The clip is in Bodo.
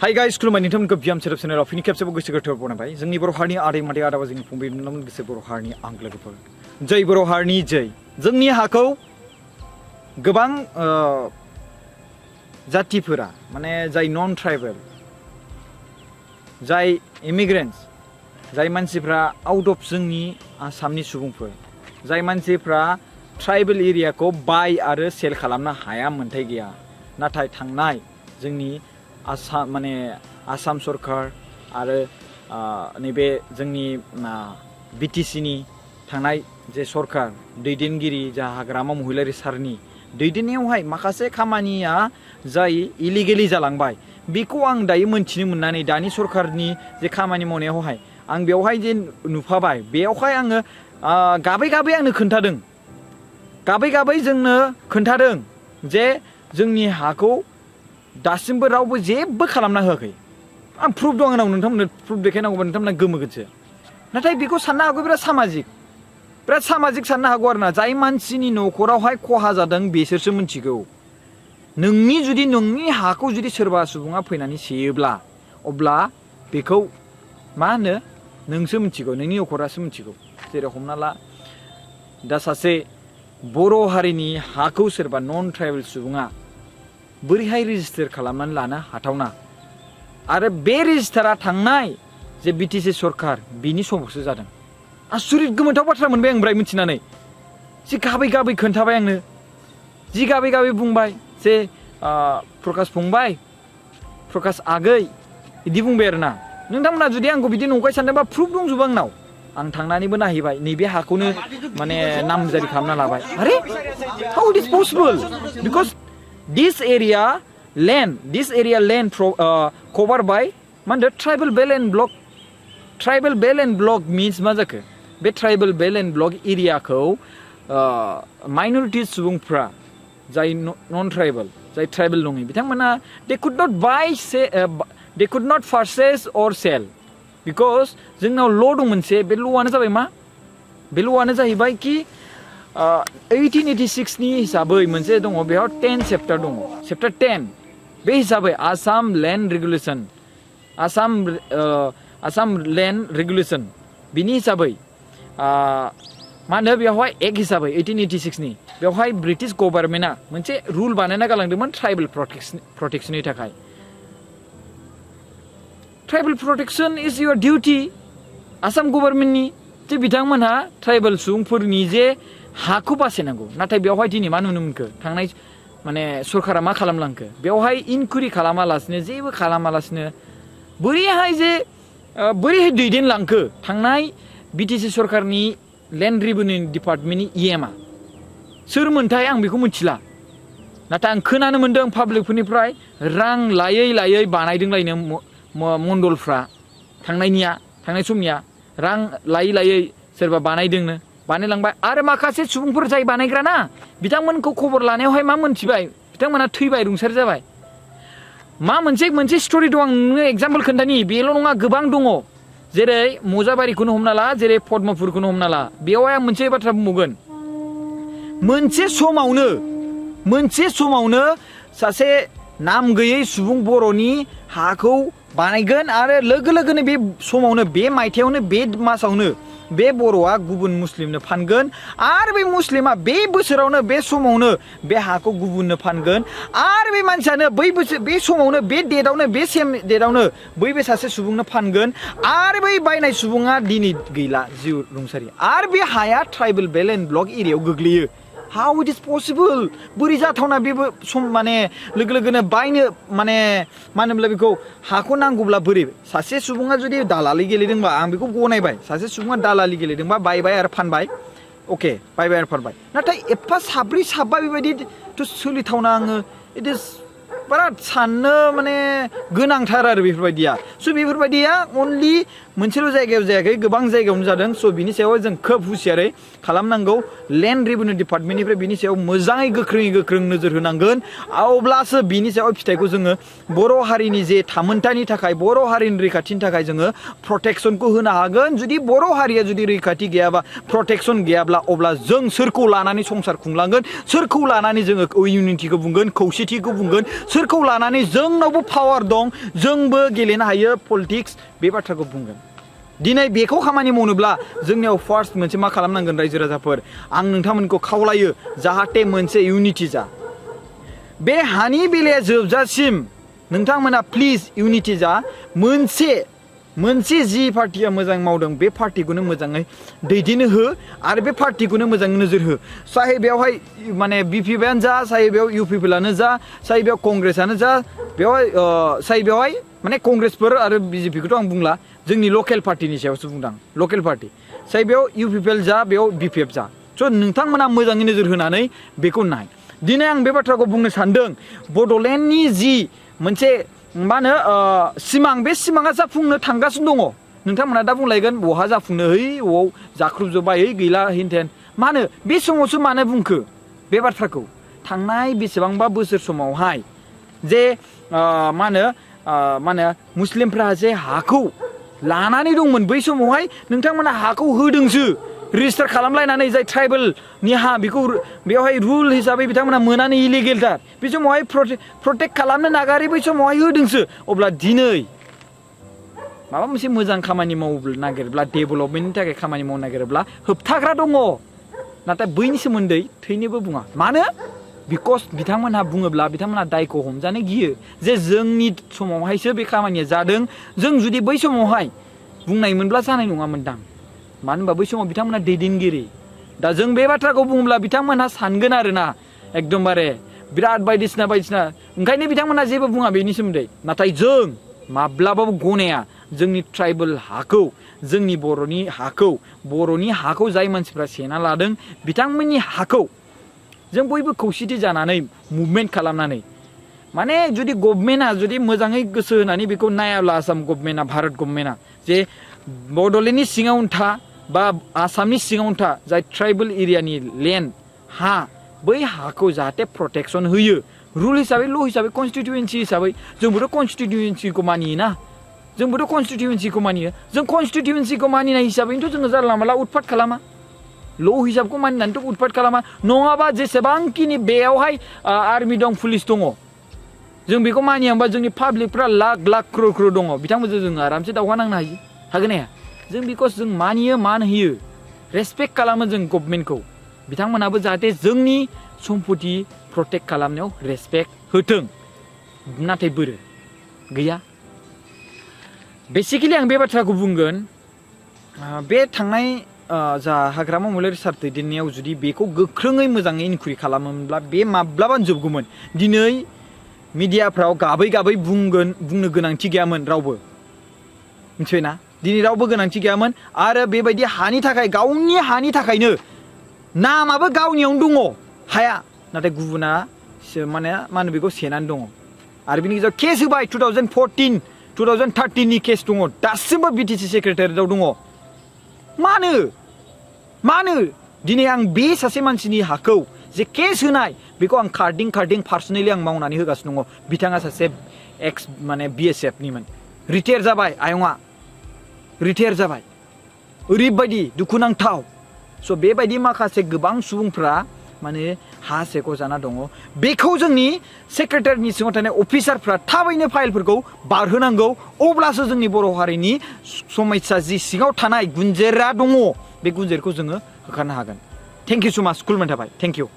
Hi guys, खुलुमबाय नोंथांमोनखौ बियाम सेराप चेनेलाव फिन खेबसेबाव गोसो गोथाव बनायबाय जोंनि बर' हारिनि आदै मादै आदाबा जोंनि फंबाय बिनानावमोन गोसो बर' हारिनि आंगो लोगोफोर जै बर' हारिनि जै जोंनि हाखौ गोबां जातिफोरा माने जाय नन ट्राइबेल जाय इमिग्रेन्ट्स जाय मानसिफ्रा आउट अफ जोंनि आसामनि सुबुंफोर जाय मानसिफ्रा ट्राइबेल एरियाखौ बाय आरो सेल खालामनो हाया मोन्थाय गैया नाथाय थांनाय जोंनि आसाम सरकार आरो नैबे जोंनि बिटिसिनि थांनाय जे सरकार दैदेनगिरि जा हाग्रामा महिलारि सारनि दैदेननायावहाय माखासे खामानिया जाय इलिगेलि जालांबाय बेखौ आं दायो मोनथिनो मोननानै दानि सरकारनि जे खामानि मावनायावहाय आं बेवहाय जे नुफाबाय बेयावहाय आङो गाबै गाबै आंनो खोन्थादों गाबै जोंनो खोन्थादों जे जोंनि हाखौ दासिमबो रावबो जेबो खालामना होआखै आं प्रुफ दं आंनाव नोंथांमोननो प्रुफ देखायनांगौबा नोंथांमोना गोमोगोनसो नाथाय बेखौ साननो हागौ बिराद सामाजिक साननो हागौ आरोना जाय मानसिनि न'खरावहाय खहा जादों बेसोरसो मिथिगौ जुदि नोंनि हाखौ जुदि सोरबा सुबुङा फैनानै सेयोब्ला अब्ला बेखौ मा होनो नोंसो मिथिगौ नोंनि न'खरासो मिथिगौ जेरै हमना ला दा सासे बर' हारिनि हाखौ सोरबा नन ट्राइबेल सुबुङा बोरैहाय रेजिस्टार खालामनानै लानो हाथावना आरो बे रेजिस्टारा थांनाय जे बिटिसि सरकार बिनि समावसो जादों आसुरित गोमोथाव बाथ्रा मोनबाय आं ओमफ्राय मिथिनानै जि गाबै खोन्थाबाय आंनो जि गाबै बुंबाय जे प्रकाश फंबाय प्रकाश आगै बिदि बुंबाय आरोना नोंथांमोना जुदि आंखौ बिदि नंखाय सानदोंबा प्रुफ दंजोबो आंनाव आं थांनानैबो नायहैबाय नैबे हाखौनो माने नामजारि खालामना लाबाय आरे how it is possible because This area land covered by tribal belt and block. Tribal belt and block means मा जाखो? बे tribal belt and block area खौ minorities सुबुंफ्रा जाय non tribal जाय tribal नङि बिथांमोना they could not purchase or sell because जोंनाव law दं मोनसे बे lawआनो जाबाय मा? बे lawआनो जाहैबाय कि 1886 नि हिसाबै मोनसे दङ बेयाव 10 चेप्टार दङ चेप्टार 10 बे हिसाबै आसाम लेन्ड रेगुलेसन बिनि हिसाबै मा होनो बेवहाय एक्ट हिसाबै 1886 नि बेवहाय ब्रिटिश गभर्नमेन्टआ मोनसे रुल बानायना गालांदोंमोन ट्राइबेल प्रटेक्शननि थाखाय tribal protection is your duty Assam गभर्नमेन्टनि जे बिथांमोनहा ट्राइबेल सुबुंफोरनि जे हाखौ बासायनांगौ नाथाय बेवहाय दिनै मा नुनो मोनखो थांनाय माने सरकारा मा खालामलांखो बेवहाय इनकुइरि खालामालासिनो जेबो खालामालासिनो बोरैहाय दैदेनलांखो थांनाय बिटिसि सरकारनि लेन्ड रेभिनिउ डिपार्टमेन्टनि इएमआ सोर मोनथाय आं बेखौ मिथिला नाथाय आं खोनानो मोनदों पाब्लिकफोरनिफ्राय रां लायै बानायदोंलायनो मण्डलफ्रा थांनाय समनिया रां लायै सोरबा बानायलांबाय आरो माखासे सुबुंफोर जाय बानायग्रा ना बिथांमोनखौ खबर लानायावहाय मा मोनथिबाय बिथांमोना थैबाय रुंसारि जाबाय मा मोनसे स्टोरी दं आं नोंनो एग्जाम्पल खोन्थानि बेल' नङा गोबां दङ जेरै मजाबारिखौनो हमना ला जेरै पद्मपुरखौनो हमना ला बेवहाय आं मोनसे बाथ्रा बुंबावगोन मोनसे समावनो सासे नाम गैयै सुबुं बर'नि हाखौ बानायगोन आरो लोगोनो बे समावनो बे मायथाइयावनो बे मासावनो बे बर'आ गुबुन मुस्लिमनो फानगोन आरो बे मुस्लिमा बे बोसोरावनो बे समावनो बे हाखौ गुबुननो फानगोन आरो बे मानसियानो बे समावनो बे डेटआवनो बे सेम डेटआवनो बै सासे सुबुंनो फानगोन आरो बै बायनाय सुबुङा दिनै गैला जिउ रुंसारि आरो बे हाया ट्राइबेल बेल्ट एन्ड ब्लक एरियायाव गोग्लैयो हाउ इट इज पसिबल बोरै जाथावना बेबो सम माने लोगोनो बायनो माने मा होनोब्ला बेखौ हाखौ नांगौब्ला बोरै सासे सुबुङा जुदि दालालि गेलेदोंबा आं बेखौ गनायबाय सासे सुबुङा दालालि गेलेदोंबा बायबाय आरो फानबाय अके बायबाय आरो फानबाय नाथाय एफा साब्रै साबा बेबायदिथ' सोलिथावना आङो इट इज बिराद साननो माने गोनांथार आरो बेफोरबायदिया स' बेफोरबायदिया अनलि मोनसेल' जायगायाव जायाखै गोबां जायगायावनो जादों स' बिनि सायाव जों खोब हुसियारै खालामनांगौ लेन्ड रेभिनिउ डिपार्टमेन्टनिफ्राय बिनि सायाव मोजाङै गोख्रों नोजोर होनांगोन अब्लासो बिनि सायाव फिथाइखौ जोङो बर' हारिनि जे थामोन्थानि थाखाय बर' हारिनि रैखाथिनि थाखाय जोङो प्रटेक्सनखौ होनो हागोन जुदि बर' हारिया जुदि रैखाथि गैयाबा प्रटेक्सन गैयाब्ला अब्ला जों सोरखौ लानानै संसार खुंलांगोन सोरखौ लानानै जोङो इउनिटिखौ बुंगोन खौसेथिखौ बुंगोन सोरखौ लानानै जोंनावबो पावार दं जोंबो गेलेनो हायो पलिटिक्स बे बाथ्राखौ बुंगोन दिनै बेखौ खामानि मावनोब्ला जोंनियाव फार्स्ट मोनसे मा खालामनांगोन रायजो राजाफोर आं नोंथांमोनखौ खावलायो जाहाथे मोनसे इउनिटि जा बे हानि बेलाया जोबजासिम नोंथांमोना प्लिज इउनिटि जा मोनसे जि पार्टिया मोजां मावदों बे पार्टिखौनो मोजाङै दैदेननो हो आरो बे पार्टिखौनो मोजाङै नोजोर हो साहे बेवहाय माने बिपिपिआनो जा साहे बेयाव इउपिपिएलआनो जा साहे बेयाव कंग्रेसआनो जा बेवहाय साहे बेवहाय माने कंग्रेसफोर आरो बिजेपिखौथ' आं बुंला जोंनि लकेल पार्टिनि सायावसो बुंदां लकेल पार्टि साहे बेयाव इउपिपिएल जा बेयाव बिपिएफ जा स' नोंथांमोना मोजाङै नोजोर होनानै बेखौ नाय दिनै आं बे बाथ्राखौ बुंनो सानदों बड'लेण्डनि जि मोनसे मा होनो सिमां बे सिमाङा जाफुंनो थांगासिनो दङ नोंथांमोना दा बुंलायगोन बहा जाफुंनो अबाव जाख्रुबजोब्बाय गैला हिनथेन मा होनो बे समावसो मानो बुंखो बे बाथ्राखौ थांनाय बेसेबांबा बोसोर समावहाय जे मा होनो मुस्लिमफ्रा जे हाखौ लानानै दंमोन बै समावहाय नोंथांमोना हाखौ होदोंसो रेजिस्टार खालामलायनानै जाय ट्राइबेलनि हा बेखौ बेवहाय रुल हिसाबै बिथांमोना मोनानै इलिगेलथार बे समावहाय प्रटेक्ट खालामनो नागारै बै समावहाय होदोंसो अब्ला दिनै माबा मोनसे मोजां खामानि मावनो नागिरब्ला डेभेलपमेन्टनि थाखाय खामानि मावनो नागिरब्ला होबथाग्रा दङ नाथाय बैनि सोमोन्दै थैनोबो बुङा मानो बिकज बिथांमोनहा बुङोब्ला बिथांमोनहा दायखौ हमजानो गियो जे जोंनि समावहायसो बे खामानिया जादों जों जुदि बै समावहाय बुंनायमोनब्ला जानाय नङामोनदां मानो होनबा बै समाव बिथांमोना दैदेनगिरि दा जों बे बाथ्राखौ बुङोब्ला बिथांमोनहा सानगोन आरोना एकदमबारे बिराद बायदिसिना ओंखायनो बिथांमोनहा जेबो बुङा बेनि सोमोन्दै नाथाय जों माब्लाबाबो गनाया जोंनि ट्राइबेल हाखौ जोंनि बर'नि हाखौ जाय मानसिफ्रा सेना लादों बिथांमोननि हाखौ जों बयबो खौसेथि जानानै मुभमेन्ट खालामनानै माने जुदि गभर्नमेन्टआ जुदि मोजाङै गोसो होनानै बेखौ नायाब्ला आसाम गभर्नमेन्टआ भारत गभर्नमेन्टआ जे बड'लेण्डनि सिङावनो था बा आसामनि सिङावनो था जाय ट्राइबेल एरियानि लेन्ड हा बै हाखौ जाहाथे प्रटेक्सन होयो रुल हिसाबै ल' हिसाबै कनस्टिटिउन्सि हिसाबै जोंबोथ' कनस्टिटिउन्सिखौ मानियोना जोंबोथ' कनस्टिटिउन्सिखौ मानियो जों कनस्टिटिउन्सिखौ मानिनाय हिसाबैनोथ' जोङो जानला मानला उतपात खालामा ल' हिसाबखौ मानिनानैथ' उतपात खालामा नङाबा जेसेबांखिनि बेयावहाय आर्मि दं पुलिस दङ जों बेखौ मानियाबा जोंनि पाब्लिकफ्रा लाख क्रर दङ बिथांमोनजों जों आरामसे दावहा नांनो हागोन हाया जों बिकज जों मानियो मान होयो रेसपेक्ट खालामो जों गभर्नमेन्टखौ बिथांमोनाबो जाहाथे जोंनि सम्पति प्रटेक्ट खालामनायाव रेसपेक्ट होथों नाथाय बोरो गैया बेसिकेलि आं बे बाथ्राखौ बुंगोन बे थांनाय जा हाग्रामा महिलारि सार दैदेननायाव जुदि बेखौ गोख्रोङै मोजाङै इनकुइरि खालामोमोनब्ला बे माब्लाबानो जोबगौमोन दिनै मिडियाफ्राव गाबै बुंनो गोनांथि गैयामोन रावबो मिथिबायना दिनै रावबो गोनांथि गैयामोन आरो बेबायदि हानि थाखाय गावनि हानि थाखायनो नामाबो गावनियावनो दङ हाया नाथाय गुबुना माने मा होनो बेखौ सेनानै दङ आरो बिनि गेजेराव केस होबाय 2013नि केस दङ दासिमबो बिटिसि सेक्रेटारियेटआव दङ मानो दिनै आं बे सासे मानसिनि हाखौ जे केस होनाय बेखौ आं खारदिं पार्सनेलि आं मावनानै होगासिनो दङ बिथाङा सासे एक्स माने BSFनिमोन रिटायार जाबाय आयंआ रिटायार जाबाय ओरैबायदि दुखुनांथाव स' बेबायदि माखासे गोबां सुबुंफ्रा माने हा सेख' जाना दङ बेखौ जोंनि सेक्रेटारिनि सिङाव थानाय अफिसारफ्रा थाबैनो फाइलफोरखौ बारहोनांगौ अब्लासो जोंनि बर' हारिनि समस्या जि सिङाव थानाय गुन्जेरा दङ बे गुन्जेरखौ जोङो होखारनो हागोन थेंक इउ सो माच खुलुमनाय थाबाय थेंक इउ